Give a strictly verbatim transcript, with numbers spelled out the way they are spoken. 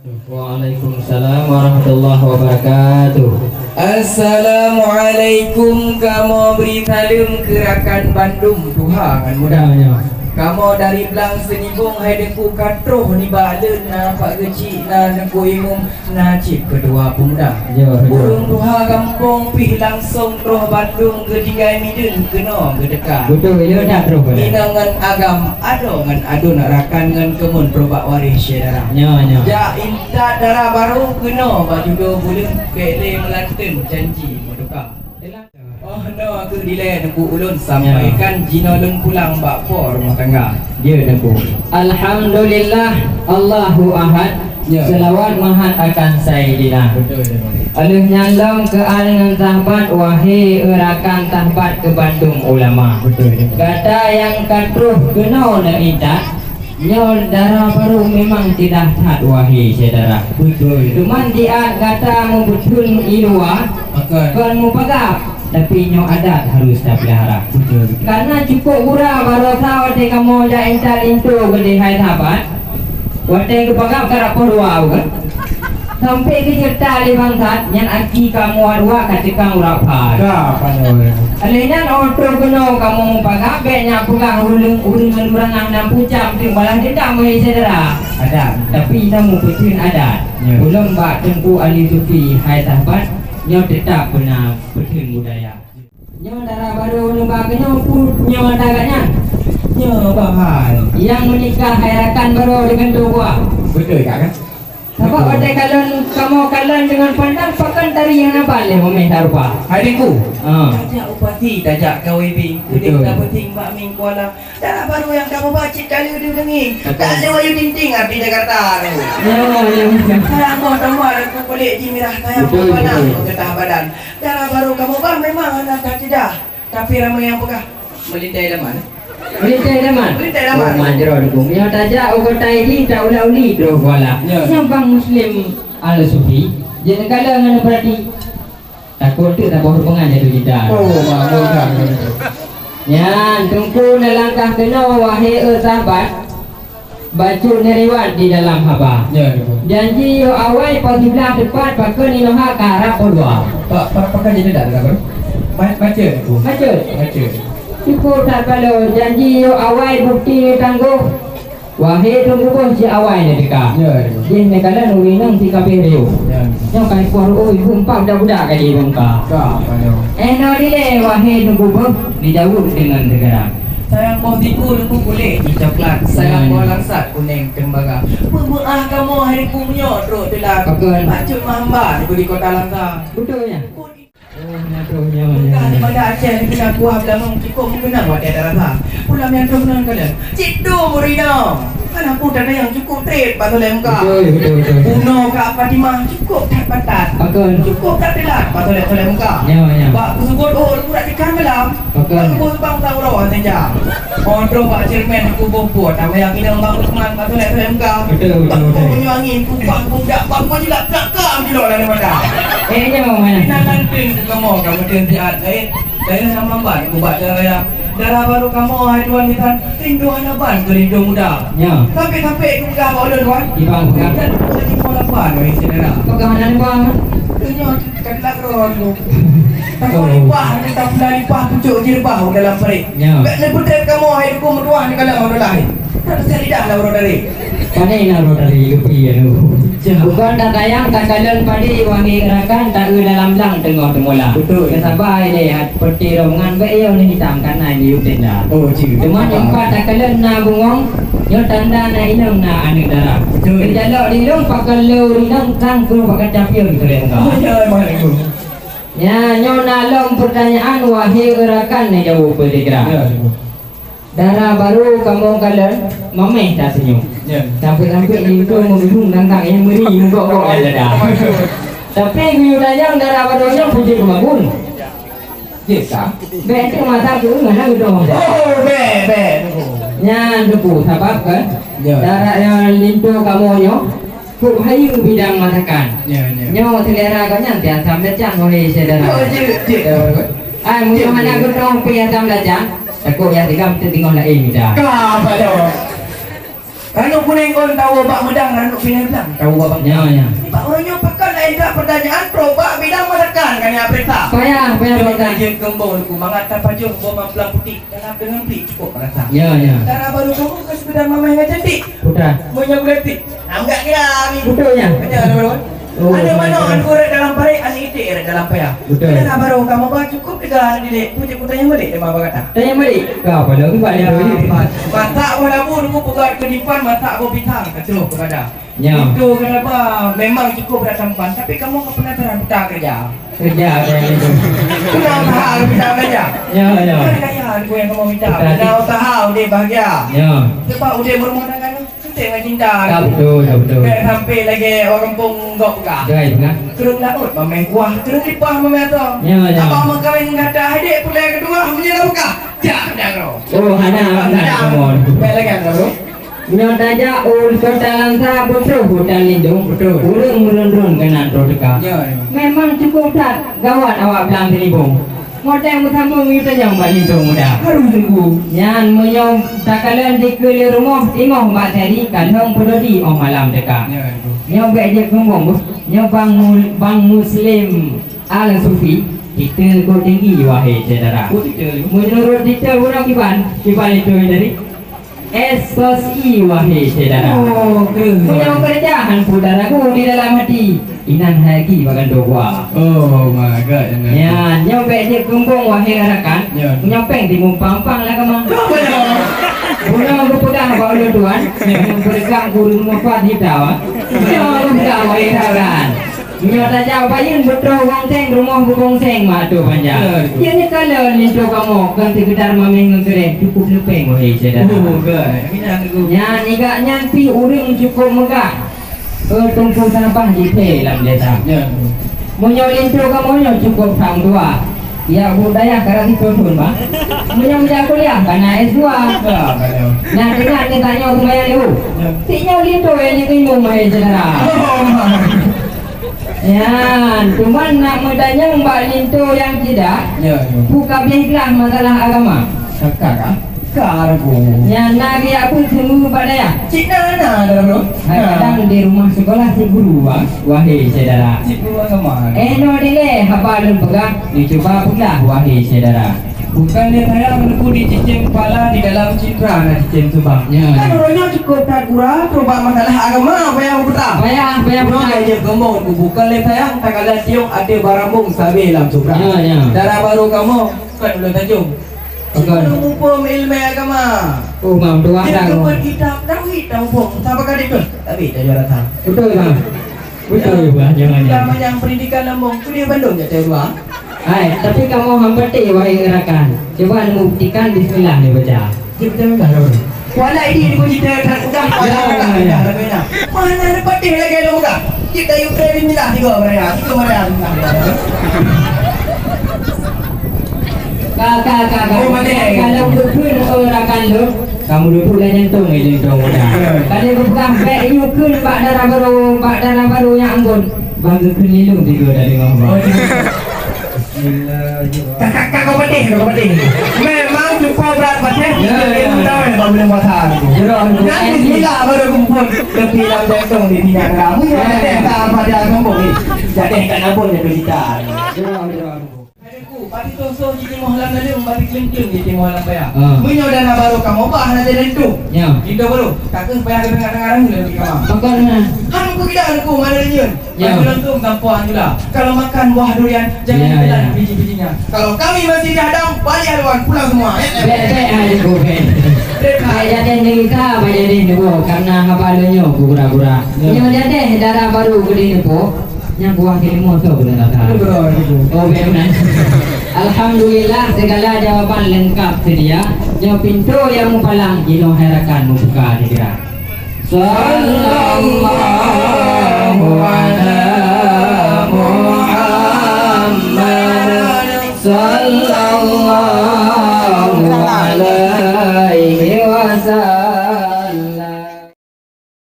Waalaikumsalam warahmatullahi wabarakatuh. Assalamualaikum, kamoe bri saleuem keu rakan bandum tuha ngon muda. Ya, ya. Kamoe dari Blang Seunibong hai Teungku ka troh nibak leuen na Pak Geuchik na Teungku Imum na cit keutua peumuda. Ya, ya. Ureueng tuha gampông pih langsong troh bandum geutinggai mideuen keunoe geuteuka. Beutôi, ya, dah troh. Inong ngon agam, adoe ngon aduen, rakan ngon keumeuen peurubat waréh syedara. Ya, ya. Jak Tat dara barô keunoe bak judo buleuen, bèk lé meulanteuen janji meutuka. Oh, noe keuh dilèe Teungku ulôn sampaikan jinoe lôn pulang bak po rumoh tangga. Ya, Teungku. Alhamdulillah, Allahu Ahad. Ya. Seulaweuet meuhat akan Saidina. Beutôi, ya, Bang. Lheueh nyan lom keu al ngon sahabat, wahé rakan sahabat keu bandum ulama. Beutôi, ya, Bang. Gata nyang ka troh keunoe neuintat, nyoe dara barô memang teudah that, wahé syedara. Beutôi. Teuma siat gata meubeuteun i luwa, pakon, kon mupagab, tapi nyoe adat harôh tapeulihara. Beutôi, beutôi. Kareuna cukôp gura baroesa watèe kamoe jak intat linto keudéh hai sahabat, watèe geupagab karap poh dua bukan? Sampoe geuceurita lé Bang Sat, nyan aki kamoe dua ka teukang uroe pha. Ka, panyöt. Lheueh nyan, 'oh troh keunoe kamoe mupagab, bèk nyan peugah ureueng, ureueng ngon ureueng nyang pucam teuk balas deundam, wahé syedara. Adat. Tapi na meupeuteun adat. Ya. Ulôn bak Teungku Ali Sufi, hai sahabat, nyoe teutap beuna peuteun budaya. Nyoe dara barô neuba keunoe pun nyoe ata gata nyan. Nyoe bah hai. Nyang meunikah hai rakan barô deungon tuha. Beutôi, Kak, kan? Sabab watèe kalon, kamoe kalon deungon pandang, pakon tari nyang na ban lé meumèh tarupa. Hai Teungku. Ha. Tajak u pasi, tajak kawé bing. Beutôi. Udép tapeuting bak mingkuala. Dara barô nyang ka meuba cit ka lheueh deungi. Beutôi. Tak ada wayu tinting arti Jakarta tu. Ya, ya, ya. Sayang boh tambar, aku kulit jimirah, sayang boh panah, beutôi, beutôi, meukeutah badan. Dara barô kamoe bah memang hana that ceudah, tapi ramé nyang peugah, "Meulintèe daman." Meulintèe daman? Meulintèe daman. Oh, manjro dukung. Nyoe tajak u kota Idi, ta ula-uli droe kuala. Ya. Nyoe Bang Muslim Al-Sufi, jeuet neukalon ngon neupeurati. Takot teuk taboh hubungan jatuh cinta. Oh, maklum dah. Nyan, Teungku neulangkah keunoe, wahé sahabat. Bacut neuriwayat di dalam haba. Ya, ya. Janji yoh awai poh siblaih teupat, pakon inoe ha karap poh dua. Pak, pak, pakon jadi dak dalam? Ba-, baca, Teungku. Baca. Baca. Cukôp that balo, janji yoh awai bukti neutanggoh. Wahé Teungku boh cit awai neuteuka. Ya, ya. Jih neukalon ureueng inong si kabeh riôh. Ya. Nyoe ka ikoh ruoh ibu empat budak-budak ka jibungka. Ka, ka nyoe. Eh, noe dilèe, wahé Teungku boh, dijaweueb deungon seugera. Sayang boh siku Teungku kulét jih coklat, sayang boh langsat kunèng keumbara. Peumeu'ah kamoe hai Teungku meunyoe trok teulat. Pakon? Bacut meuhamba Teungku di kota Langsa. Beutôi nyan. Oh, nyan troh nyoe, nyoe. Di Banda Aceh di Banda Kuah Beulangong cukôp meukeunong watèe tarasa. Pulang nyan troh ngon kalon. Cit dum ureueng inong. Kan aku dan ayang cukôp trép bak solek muka. Beutôi, beutôi, beutôi. Bunoe Kak Fatimah cukôp that patat. Pakon? Cukôp that teulat bak solek-solek muka. Nyoe, nyoe. Bak peusugot ôk urat ikan malam. Pakon? Bak kuboh subang tauroe senja. Oh, troh bak ceureumen kuboh buet, tambayang inong Bang Lukman bak solek-solek muka. Beutôi, beutôi, beutôi. Bak kuboh meunyoe angén kubah kudak, bak kuboh jilak plak ka meujulok lam mata. Eh, nyoe, nyoe. Inan lanteun keu kamoe ka meuteun siat laén. Dayah nyang mamban ubak jalan raya. Dara barô kamoe hai tuan bisan, rindu hana ban keu rindu muda. Nyoe. Sampai-sampai kupeugah bak ulôn, wan. Ibang peugah. Dan ulôn lagi mau lapan, wahé syedara. Peugah hana ban. Nyoe ka dilagrong tu. Takot lipah, ni tak pula lipah pucuk jireubah dalam parit. Nyoe. Bèk neupeutét kamoe hai dukung meutuah ni kalam Abdullah. Tapi saya lidah lah baru dari. Pane na roh dari Lupi ya lu. Bukan tatayang takalon padi wangi rakan taeu dalam blang teungoh teumula. Betul. Keusaba ilèe hat peuti rombongan bèk yo ni hitam kana di Lupi dah. Oh, cik. Cuma nyempat takalon na bungong, nyo tanda na inong na aneuk dara. Betul. Kejalok di lông pakon leu rinong tang keu pakai capion keu lé muka. Oh, ya, Assalamualaikum. Ya, nyo na lom pertanyaan wahé rakan ni jaweueb peusigra. Ya, Assalamualaikum. Dara barô kamoe kalon, mamèh taseunyum. Ya. Sampai-sampai linto meugulung ganggang nyang meuri meugok-gok nyang lada. Tapi geuyue tanyong dara barô nyoe peujeuet keu magun. Jeuet ka? Bèk teuh masa keu ngon hana geudong. Oh, bèk, bèk. Nyan teupeu sabab kan? Ya. Dara nyang linto kamoe nyoe. Kok hayeue bidang masakan. Ya, ya. Nyoe selera gobnyan pih asam lacak, wahé syedara. Oh, jeuet, jeuet. Ai, meunyoe hana geutong pih asam lacak, takot yah tigam teutingong laén mita. Ka, apa dah? Ranub kunéng kon tawoe bak meudang, ranub binéh blang tawoe bak bang. Ya, ya. Nibak uroe nyoe pakon laén that peutanyaan, trok bak bidang masakan ka nyan peurintah. Payah, payah, payah. Jeuet keumbông luku mangat tapajoh boh mamplam putéh, galak deungon plik cukôp rasa. Ya, ya. Dara barô kamoe ka seukeudar mamèh ngon cantik. Putra. Meunyoe geuleupit, nam gak kira ni. Betul, ya. Betul, betul. Oh, ada mana aneuk ureueng dalam parit, aneuk iték dalam payah. Betul. Dara barô kamoe ba cukôp teuga aneuk didik, pucuk kutanyong balik teuma bak gata. Tanyong balik. Ka pada ubat dia. Masak boh labu luku peugah keu dipan, masak boh pisang ka troh keu bada. Ya. Itu kenapa memang cukup berat tampan, tapi kamoe ka penasaran peta kerja. Kerja apa yang itu? Pernah usaha kita kerja? Ya, ya. Bukan kaya aku yang kamoe minta. Peta. Pernah usaha udép bahagia. Ya. Sebab udép berumah tangga tu, setiap dengan cinta. Ya, betul, ya, betul. Kayak sampai lagi orang kampung gok pegang. Betul, ya. Kerung laut mamèh kuah, kerung lipah mamèh atong. Ya, ya. Abang mengkawin kata adik pulai kedua, menyerah Mekah. Jak dah, bro. Oh, hana, hana, come on. Baik lagi, bro. Nyoe tajak u kota Langsa, beutôi hutan lindung. Betul. Ureueng meurôn-rôn keunan troh teuka. Ya, ya. Memang cukup that gawat awak blang teulimbong. Ngon tanyoe meusambông yue tanyong bak linto muda. Harôh teungku. Nyan meunyoe takalon dikeue lé rumoh, timoh bak sari, ka lheueng peudodi 'oh malam teuka. Ya, ya. Nyoe bèk jeuet keumbông, nyoe bang mu-, bang Muslim Al-Sufi, titel kok tinggi, wahé syedara. Oh, titel. Meunurot titel uroe kiban, kiban itu dari S O S I, wahé syedara. Oh, keren. Meunyoe keureuja han peue dara ku di dalam hati, inan hai ki bagan dua. Oh my God, inan. Ya, nyoe bèk jeuet keumbông, wahé rakan. Ya. Nyoe pèng timu pang-pang lah kamoe. Betul. Bunoe geupeugah bak ulôn tuan, ya, nyoe beureukah guru mupat hita, wah. Nyoe geupeugah, wahé rakan. Nyoe tajak bayeuen beutroh gongseng, rumoh beugong seng, mata panjang. Betul. Jadi kalau linto kamoe kon seukeudar mamèh ngon keureh, cukup leupeng, wahé syedara. Oh, kan. Nyan, nyan, iga nyan pih ureueng cukup meugah. Eh, Teungku Sampah jipé lam desa. Ya. Meunyoe linto kamoe nyoe cukup sang dua. Ya, bu dayah karang siplôh thôn, bah. Meunyoe meujak kuliah, ka na S dua. Ya, betul. Nah, dengan kita nyoe seumayang dulu. Ya. Si nyoe linto nyang nyoe imum, wahé syedara. Oh, my. Nyan, cuman nak meutanyong bak linto nyang tidak, ya, ya, buka beh glah masalah agama. Kakak, ah? Ka, Teungku. Nyan na geujak peue teungku bak dayah? Cit na, na, Teungku. Hai, na. Kadang di rumoh sekolah cit guru, ah, wahé syedara. Cit guru agama. Eh, nyoe dilèe haba lôn peugah, dicuba peugah, wahé syedara. Bukan lé sayang Teungku di cicém pala, di dalam citra na cicém subang. Ya. Kan uroe nyoe cukup that gura, trok bak masalah agama, payah peugah. Payah, payah peugah. Uroe nyoe jeuet keumbông, bukon lé sayang, takalon tiong até barambong sabé lam subra. Ya, ya. Dara barô kamoe, bukan ulôn tajong. Bukan. Cuma muphom ileumèe agama. Oh, mam, dua dah. Kitab tauhid tamuphom, saban ka ditus, tapi tak juara satu. Betul, Bang. Betul, Bang. Jangan, jangan. Dah manyang pendidikan lambong, tu dia bandum jak teuh dua. Hai, tapi kamoe hamba teh, wahai rakan. Cuba membuktikan bismillah ni baca. Dia betul enggak, Bang? Kuala ini dikunci dengan udah, ya, udah, ya, udah, udah. Mana ada patih lagi ada udah. Kita yuk try bismillah tiga baraya, tiga baraya. Ka, ka, ka, ka. Oh, mana? Kalau betul, oh, rakan tu. Kamu duduk lah jantung, eh, jantung udah. Ya. Tadi aku pegang beg you keun bak dara barô, bak dara barô nyang anggun. Bang geukheun lilung tiga dari mah, Bang. Oh, iya. Bismillahirrahmanirrahim. Kakak, kakak, kau pedih, kau pedih. Memang cukup berat, Pak, eh? Ya, ya. Ilmu tahu, eh, Bang, belum pasal. Ya, ya. Nanti bila baru kumpul, tepi lam jantung di minyak kamu, ya, ya, ya. Dah pada kumpul ni. Jadi, tak nabung, dia berita. Ya, ya. Hai Teungku, bak sitoe-sitoe jitimoh lam naleueng, bak sikeuleueng-keuleueng jitimoh lam paya. Ah. Meunyoe dara barô kamoe bah na jalan tu. Ya. Linto barô, ka kheueh payah geupeugah-peugah rayeuk lagèe kamoe. Pakon na? Han kupeugah Teungku, mana nyan? Ya. Bagi langsung tanpa anjula. Kalau makan buah durian, jangan ditelan biji-bijinya. Kalau kami masih dihadang, balik haluan, pulang semua. Eh, eh. Bèk, bèk, hai Teungku, bèk. Bèk, hai. Bèk jadeh neurita, bèk jadeh neuwoe, karena haba lôn nyoe gura-gura. Ya. Nyoe jadeh dara barô geudeh neupo. Nyang kuah keuneuk moto beuna rata. Betul, betul. Oh, memang. Alhamdulillah, segala jawaban lengkap sedia. Nyoe pintoe nyang mupalang, jinoe hai rakan mubuka digeura. Sallallahu